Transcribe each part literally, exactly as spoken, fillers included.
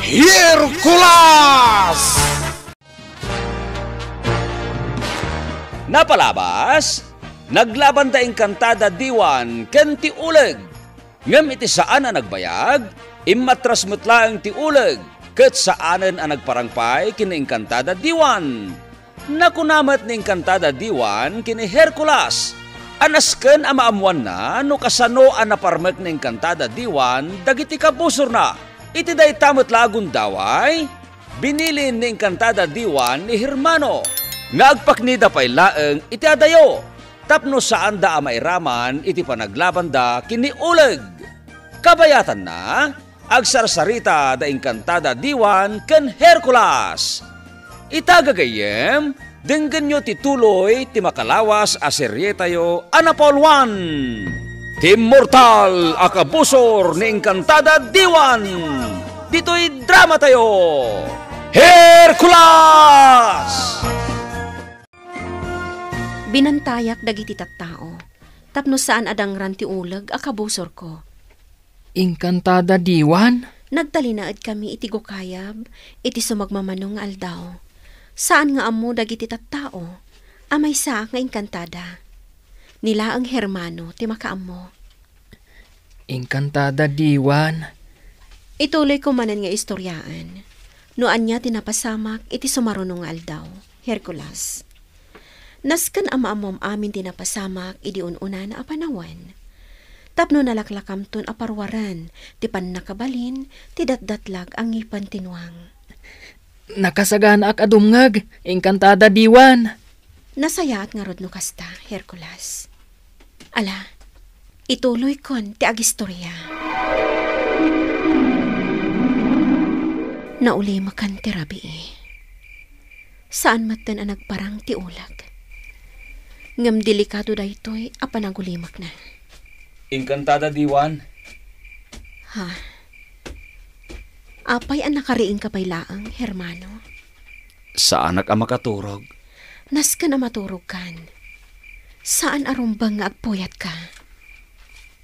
Hercules! Napalabas, naglabanda Encantada Diwan ken ti uleg. Ngem iti saan a nagbayag, immatras met laeng ti uleg, ket saanen a nagparang pay ken ni Encantada Diwan. Nakuna met ni Encantada Diwan ken ni Hercules a nasken a maammoanna no kasano a naparmek ni Encantada Diwan dagiti kabusorna. Iti dayta met la a gundaway, binilin ni Encantada Diwan ni Hermano nga agpaknida pay laeng iti adayo tapno saanda a mairaman iti panaglabanda ken ni uleg. Kabayatanna, agsarsarita da Encantada Diwan ken Hercules. Ita gagayyem, denggenyo ti tuloy ti makalawas a serietayo a napauluan, ti immortal a kabusor ni Encantada Diwan. Ditoy dramatayo, Hercules! Binantayak dagiti tattao tapno saan a dangran ti uleg a kabusorko. Encantada Diwan? Nagtalinaedkami iti gukayab iti sumagmamano nga aldaw. Saan nga ammo dagiti tattao a maysaak nga Encantada. Ni laeng Hermano ti makaammo. Encantada Diwan. Ituloyko manen nga istoryaen no ania ti napasamak iti sumaruno nga aldaw, Hercules. Nasken a maammom amin ti napasamak idi un-unana a panawen. Tapno nalaklakamton a paruaren ti pannakabalin ti datdatlag a ngipen ti nuang. Nakasaganaak a dumngeg, Encantada Diwan. Nasayaat ngarud no kasta, Hercules. Ala, ituloykon ti agistorya. Naulimekan ti rabii. Saan metten a nagparang ti uleg. Ngem delikado daytoy a panagulimekna. Encantada Diwan. Ha? Apay a nakariingka pay laeng, Hermano? Saanak a makaturog. Nasken a maturogkan. Saan a rumbeng nga agpuyatka.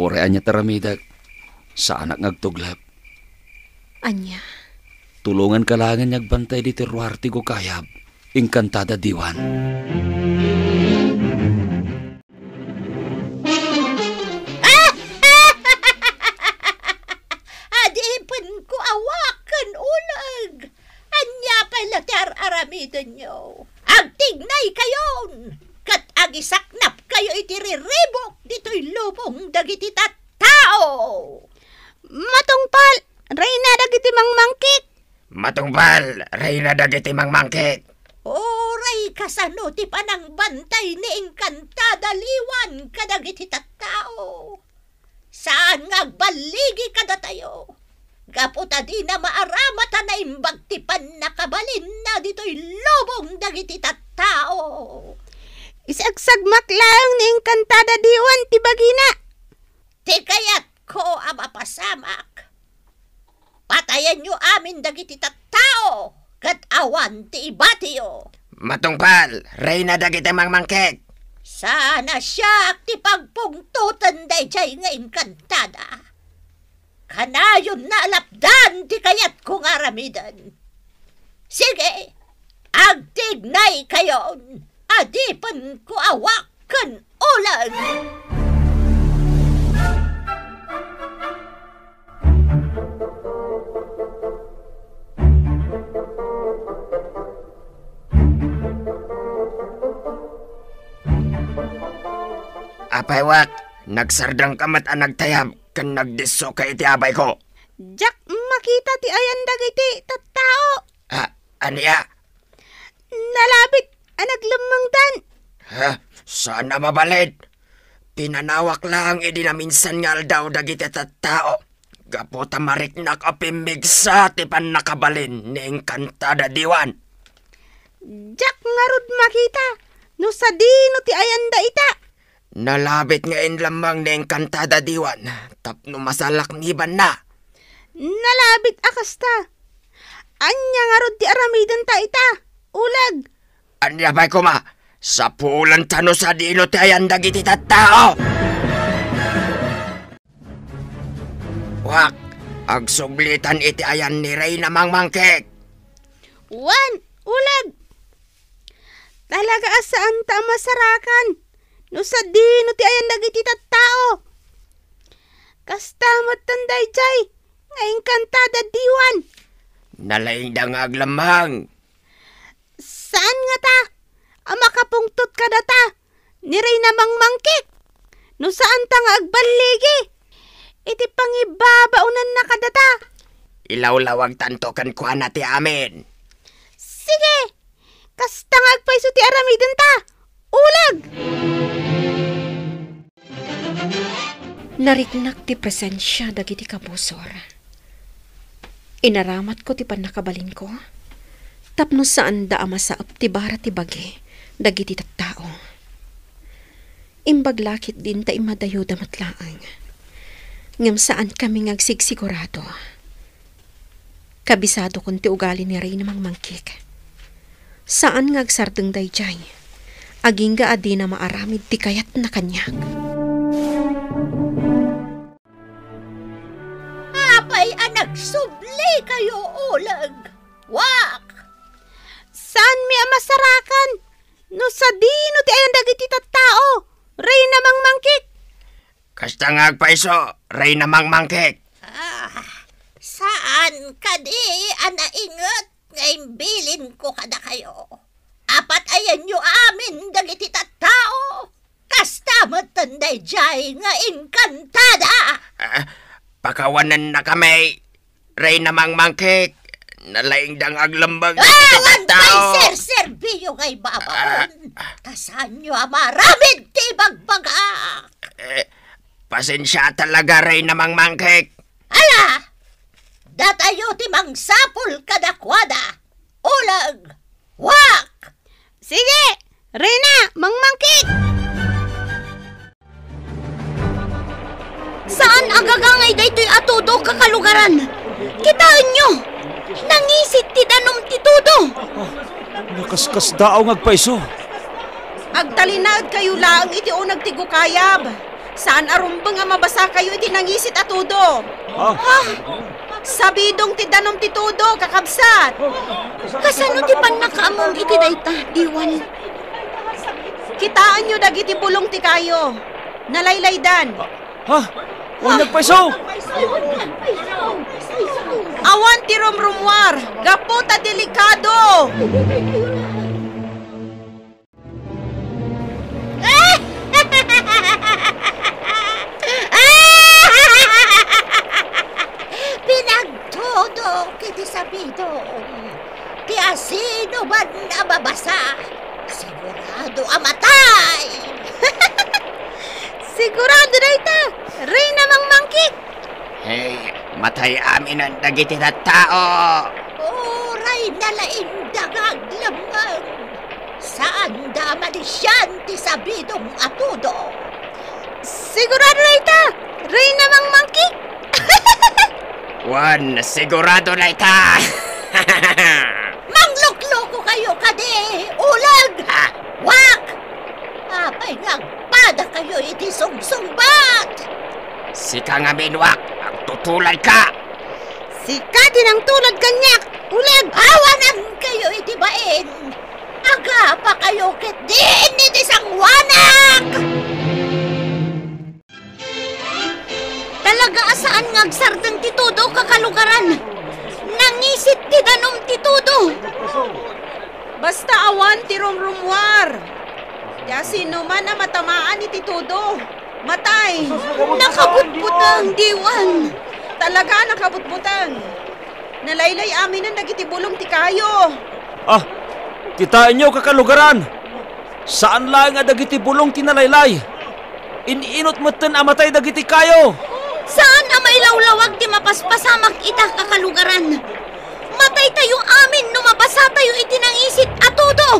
Uray ania ti aramidek, saanak nga agtuglep. Ania? Tulonganka laengen nga agbantay ditoy ruar ti gukayab, Encantada Diwan. Adipenko a waken uleg. Ania pay la ti ar-aramidenyo? Agtignaykayon ket agisaknapkayo iti riribuk ditoy lubong dagiti tattao. Matungpal, reyna dagiti mangmangkit. Matungpal, reyna dagiti mangmangkit. Uray kasano ti panangbantay ni Encantada Diwan kadagiti tattao? Saan nga agballigi kadatayo, gapu ta dina maaramat a naimbag ti pannakabalinna ditoy lubong dagiti tattao. Isagsagmak laeng ni Encantada Diwan ti bagina. Ti kayatko a mapasamak, patayenyo amin dagiti tattao ket awan ti ibatiyo. Matungpal, reyna dagiti mangmangkit. Saan a siak ti pagpungtoten daydiay nga Encantada. Kanayonna a lapdan ti kayatko nga aramiden. Sige, agtignaykayon. Adipenko a waken uleg. Apay, Wak, nagsardengka met a nagtayab ken nagdissoka iti abayko. Diak makita ti ayan dagiti tattao. Ah, ania? Nalabit a naglemmengdan. Ha? Saan a mabalin. Pinanawak laeng idi naminsan nga aldaw dagiti tattao, gapu ta mariknak a pimmigsa ti pannakabalin ni Encantada Diwan. Diak ngarud makita no sadino ti ayanda ita. Nalabit nga inlemmeng ni Encantada Diwan tapno masalaknibanna. Nalabit a kasta. Ania ngarud ti aramidenta ita? Uleg. Ania pay koma? Sapulenta no sadino ti ayan dagiti tattao. Wak, Agsublitan iti ayan ni Reyna Mangmangkik. Wen, uleg! Talaga a saanta a masarakan no sadino ti ayan dagiti tattao. Kasta metten daydiay nga inkantada diwan. Nalaingda nga aglemmeng. Saan ngata a makapungtot kadata ni Reyna Mangmangkik no saanta nga agballigi iti pangibabaonanna kadata? Ilawlawagtanto kenkuana ti amin. Sige, kasta nga agpayso ti aramidenta. Uleg! Nariknak ti presensia dagiti kabusor. Inaramatko ti pannakabalinko tapno saanda a masaep ti bara ti bagi dagiti tattao. Imbag la ketdin ta immadayoda met laeng. Ngem saankami nga agsigsigurado. Kabisadokon ti ugali ni Reyna Mangmangkik. Saan nga agsardeng daydiay, agingga a dina maaramid ti kayatna kaniak. Apay a nagsublikayo, uleg? Wak! Saanmi a masarakan no sadino ti ayan dagiti tattao, Reyna Mangmangkik. Kasta nga agpayso, Reyna Mangmangkik. Ah, saan kadi a nainget nga imbilinko kadakayo? Apatayenyo amin dagiti tattao. Kasta metten daydiay nga inkantada. Ah, pakawanennakami. Reyna Mangmangkik, nalaingda nga aglemmeng dagiti tattao. Awan pay serserbiyo nga ibabaon. Ah. Ta saanyo a maaramid ti ibagbagak. Eh, pasensia talaga, Reyna Mangmangkik. Ala, datayo ti mangsapul kadakuada. Uleg, wak! Sige, Reyna Mangmangkik! Saan a gagangay daytoy a tudo, kakalugaran. Kitaenyo, nangisit ti danum ti tudo. Ah, nakaskasdaaw nga agpayso. Agtalinaedkayo laeng iti uneg ti gukayab. Saan a rumbeng a mabasakayo iti nangisit a tudo. Ah. Ah! Sabidong ti danum ti tudo, kakabsat. Kasano ti pannakaamom iti dayta, Diwan? Kitaenyo dagiti bulong ti kayo. Nalaylaydan. Ha? Wen nagpayso? Awan ti rumrumuar, gapu ta delikado. Pinagtudok iti sabidong ti asinoman a mabasa, sigurado a matay. Sigurado dayta, Reyna Mangmangkik. Hey, matay aminen dagiti tattao. Uray nalaingda nga aglemmeng. Saanda a malisian ti sabidong a tudo. Sigurado dayta, Reyna Mangmangkik. Wen, sigurado dayta. Mangluklukokayo kadi, uleg? Ha? Wak! Apay nga agpadakayo iti sungsungbat? Sika ngamin, Wak, agtutuladka. Sika ti nangtulad kaniak, uleg! Awanankayo iti bain. Agapakayo ketdin iti sangoanak! Talaga a saan nga agsardeng ti tudo, kakalugaran. Nangisit ti danum ti tudo. Basta awan ti rumrumuar. Ti asinoman a matamaan iti tudo, matay. Nakabutbuteng, Diwan. Talaga a nakabutbuteng. Nalaylay aminen dagiti bulong ti kayo. Ah, kitaenyo, kakalugaran. Saan laeng a dagiti bulong ti nalaylay. In-inut metten a matay dagiti kayo. Saan a mailawlawag ti mapaspasamak ita, kakalugaran. Mataytayo amin no mabasatayo iti nangisit a tudo.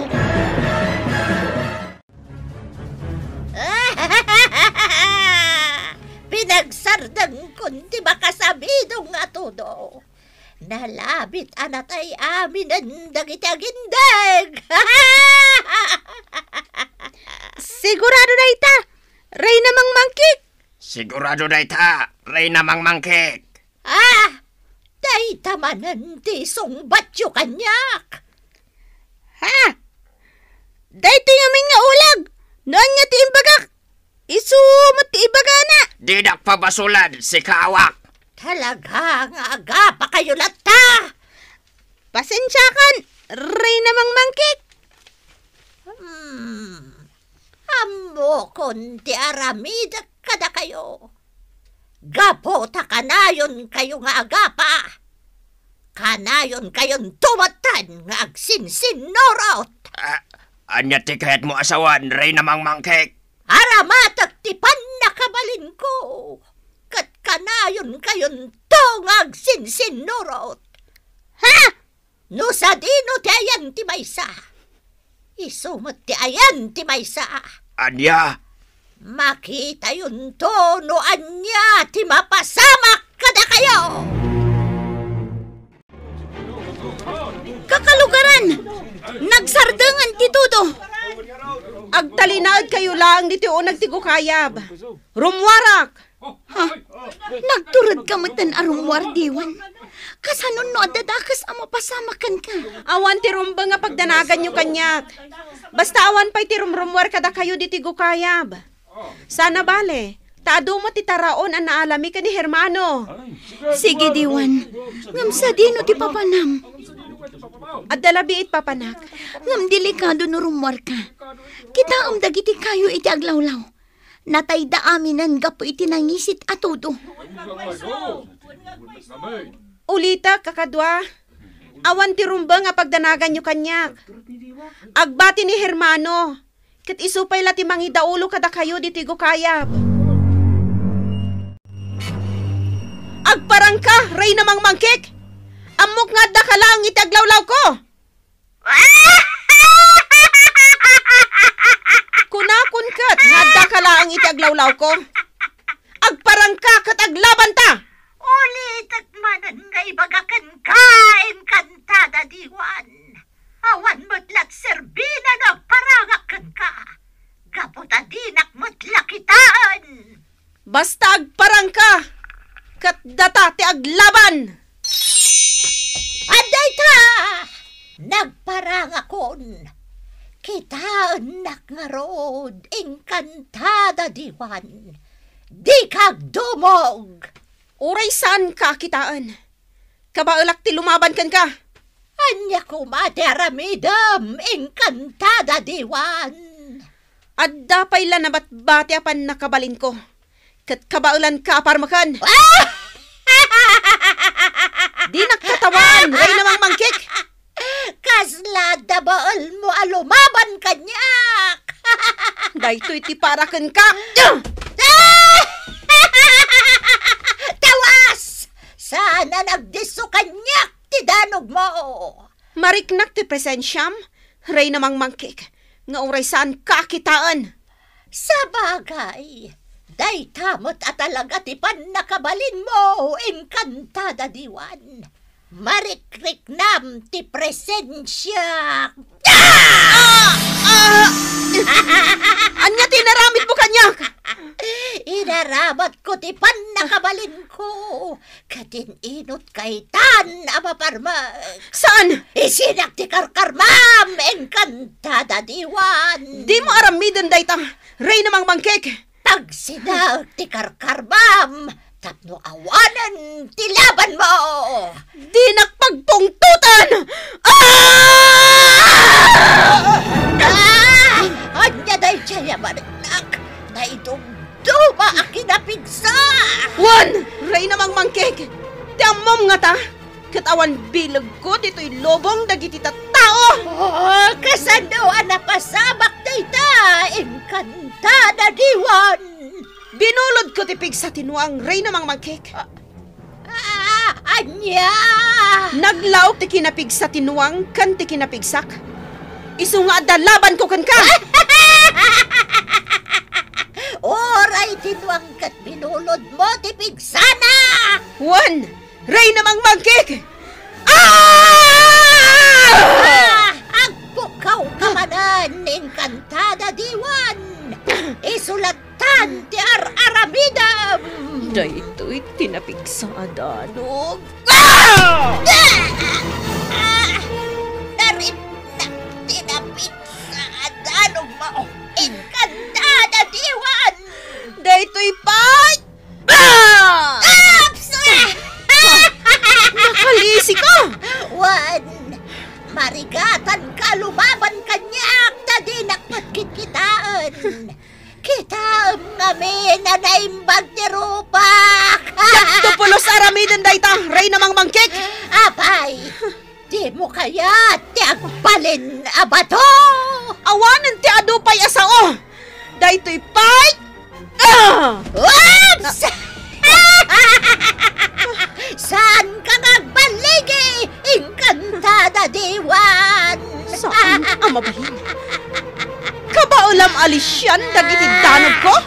Pinagsardengkon ti makasabidong a tudo. Nalabit a natay aminen dagiti agindeg. Sigurado dayta, Reyna Mangmangkik. Sigurado dayta, Reyna Mangmangkik. Ah! Dayta manen ti sungbatyo kaniak. Ha? Daytoy ngamin nga ulag? No ania ti imbagak? Isu met ti ibagana. Dinak pabasolan, sikawak. Talaga nga agapakayo latta. Pasensiakan, Reyna Mangmangkek. Hmm. Ammokon ti aramidek kadakayo. Gapu ta kanayonkayo nga agapa, kanayonkayon tumatan nga agsinsinnurot. Ah, ania ti kayatmo a sawen, Reyna Mangmangkek? Aramatek ti pannakabalinko, ket kanayonkayon to nga agsinsinnurot. Ha? No sadino ti ayan ti maysa, isu met ti ayan ti maysa. Ania? Makitayonto no ania ti mapasamak kadakayo. Kakalugaran, nagsardengan ti tudo. Agtalinaedkayo laeng ditoy uneg ti gukayab. Rummuarak! Ha? Nagturedka metten a rummuar, Diwan? Kasano no adda dakes a mapasamak kenka? Awan ti rumbeng a pagdanaganyo kaniak. Basta awan pay ti rumrummuar kadakayo ditoy gukayab. Saan a bale, ta adu met ti taraon a naalami ken ni Hermano. Sige, Diwan. Ngem sadino ti papanam? Adda labi iti papanak. Ngem delikado no rummuarka. Kitaem dagiti kayo iti aglawlaw. Natayda aminen gapu iti nangisit a tudo. Ulitek, kakadua, awan ti rumbeng a pagdanaganyo kaniak. Agbati ni Hermano, ket isu pay la ti mangidaulo kadakayo ditoy gukayab. Agparangka, Reyna Mangmangkek! Ammok nga addaka laeng iti aglawlawko! Kunakon ket nga addaka laeng iti aglawlawko. Agparangka ket aglabanta! Ulitek manen nga ibaga kenka, Encantada Diwan. Awan met la ti serbina no agparangak kenka, gapu ta dinak met la kitaen. Basta agparangka, ket data ti aglaban. Adda ita! Nagparangakon. Kitaennak ngarud, Encantada Diwan. Dika agdumog! Uray saanka a kitaen. Kabaelak ti lumaban kenka. Ania koma ti aramidem, Encantada Diwan? Adda pay la nabatbati a pannakabalinko, ket kabaelanka a parmeken. Ah! Dinak katawaan, Reyna Mangmangkek! Kasla adda baelmo a lumaban kaniak? Daytoy ti para kenka. Ah! Tawas! Saan a nagdisso kaniak ti danogmo? Mariknak ti presensiam, Reyna Mangmangkek, nga uray saanka a kitaen. Sabagay, dayta met a talaga ti pannakabalinmo, Encantada Diwan. Marikriknam ti presensiak. Ah! Ah! Ania ti inaramidmo kaniak? Inaramatko ti pannakabalinko. Ket in-inot kaytan a maparmek. Saan? Isinak ti karkarmam, Encantada Diwan. Dimo aramiden dayta, Reyna Mangmangkek. Pagsinaek ti karkarmam tapno awanen ti labanmo. Dinak pagpungtotan! Ah! Ah! Ania daydiay a mariknak? Naidumduma a kinapigsa! Wen, Reyna Mangmangkek, ti ammom ngata, ket awan bilegko ditoy lubong dagiti tattao! Oh, kasano a napasamak dayta, Encantada Diwan? Binulodko ti pigsa ti nuang, Reyna Mangmangkek. Ah, ah, ania? Naglaok ti kinapigsa ti nuang ken ti kinapigsak. Isu nga adda labanko kenka. Uray ti nuang ket binulodmo ti pigsana. Wen, Reyna Mangmangkek! Ah! Ah! Agpukawka manen, Encantada Diwan! Isu lattan ti ar-aramidem! Daytoy ti napigsa a dano. Parigatanka a lumaban kaniak ta dinak met kitkitaen. Kitaem ngamin a naimbag ti rupak. Diakto pulos aramiden dayta, Reyna Mangmangkik. Apay, dimo kayat ti agbalin a bato? Awanen ti adu pay a sao. Daytoy pay Ah! Oops! Saanka nga agballigi, Engkantada Diwan? Saan a mabalin? Kabaelam a lisian dagiti danogko?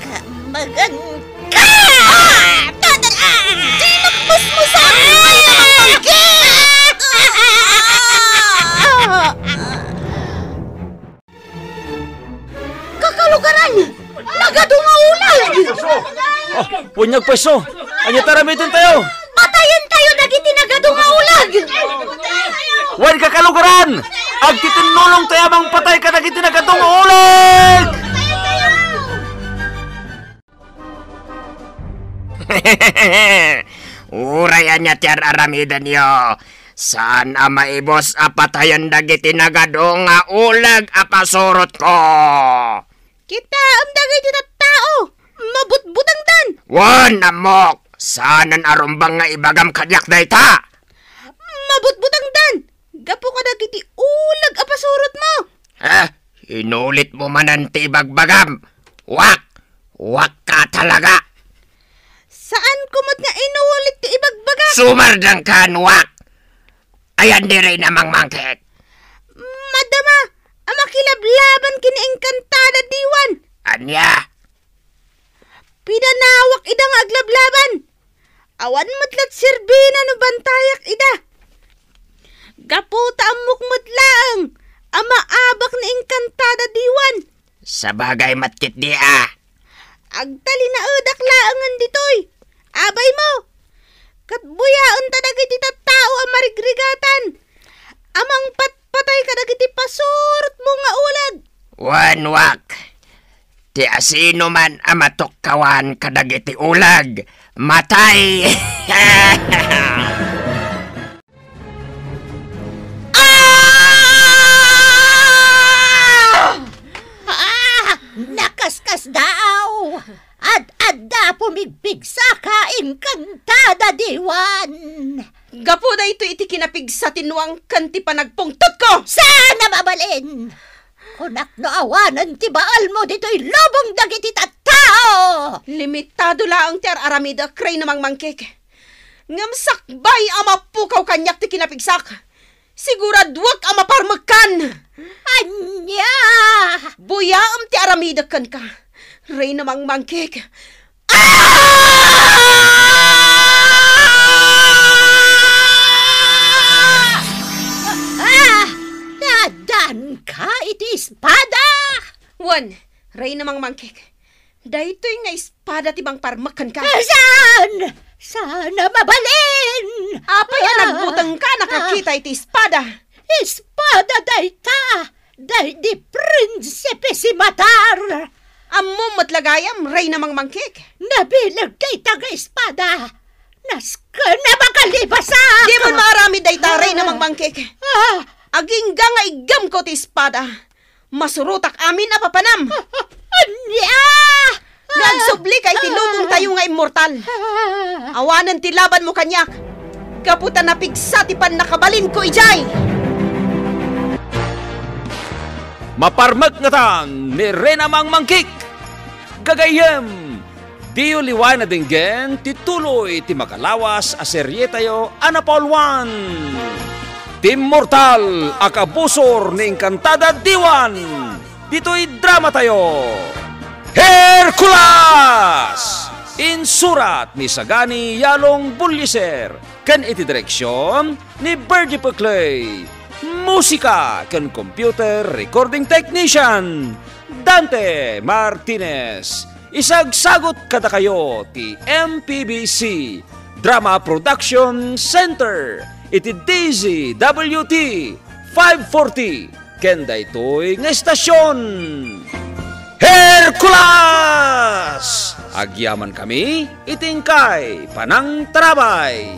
Kammaganka! Ah! Di magmusmusa! Ay, naman, Mangkik! Ah! Kakalugaran! Nagadu nga ulag! Ah, wen nga agpwesto! Ania ti aramidentayo? Patayen tayo dagiti nagadu nga ulag! Wen, kakalugaran! Agtitinnulong tayo a mangpatay kadagiti nagadu nga ulag! Uray ania ti ar-aramidenyo, saan a maibus a patayen dagiti nagadu nga uleg a pasurotko. Kitaem dagiti tattao, mabutbutengdan. Wen, ammok, saanen a rumbeng nga ibagam kaniak dayta. Mabutbutengdan, gapu kadagiti uleg a pasurotmo. Eh, inulitmo manen ti ibagbagam. Wak! Wak ka talaga! Saanko met nga inulit ti ibagbagak. Sumardengkan, wak! Ayan di Reyna Mangmangkik. Madama a makilablaban ken ni Engkantada Diwan. Ania? Pinanawak ida nga aglablaban. Awan met la ti serbina no bantayak ida. Gapu ta ammok met laeng a maabak ni Engkantada Diwan. Sabagay met ketdi a. Agtalinaedak laengen ditoy. Abaymo. Ket buyaenta dagiti tattao a marigrigatan a mangpatpatay kadagiti pasurotmo nga uleg. Wen, wak. Ti asinoman a matukkawan kadagiti uleg, matay! Ah! Ah! Nakaskasdaaw! Ad-adda pumigpigsaka, Engkantada Diwan! Gapu daytoy iti kinapigsa ti nuang ken ti panagpungtotko! Saan a mabalin! Kunak no awanen ti baalmo ditoy lubong dagiti tattao! Limitado laeng ti ar-aramidek, Reyna Mangmangkik. Ngem sakbay a mapukaw kaniak ti kinapigsak, siguraduek a maparmekkan. Ania? Buyaem ti aramidek kenka, Reyna Mangmangkik. Ah! Ah! Nadanka iti espada? Wen, Reyna Mangmangkik. Daytoy nga espada ti mangparmek kenka. Ah, saan? Saan a mabalin? Apay a nagbutengka a nakakita iti espada? Espada dayta! Daydi Prinsipe Simatar! Ammom met la gayam, Reyna Mangmangkik. Nabileg dayta nga espada. Nasken a makalibasa! Dimo maaramid dayta, Reyna Mangmangkik. Ah! Agingga nga iggamko ti espada. Masurotak amin a papanam. Ania? Nga agsublika iti lubongtayo nga immortal. Awanen ti labanmo kaniak, gapu ta napigsa ti pannakabalinko idiay. Maparmek ngatan ni Reyna Mangmangkik. Gagayyem, diyo liwayan a denggen ti tuloy ti makalawas a serietayo a napauluan, Ti Immortal a Kabusor ni Engkantada Diwan, ditoy dramatayo, Hercules! Insurat ni Sagani Yalong Buliser ken iti direksion ni Virgie Peclay. Musika ken computer recording technician, Dante Martinez. Isagsagut kadakayo ti M P B C Drama Production Center iti D Z W T five forty ken daytoy nga estasion. Hercules! Agyamankami iti inkay panangtarabay.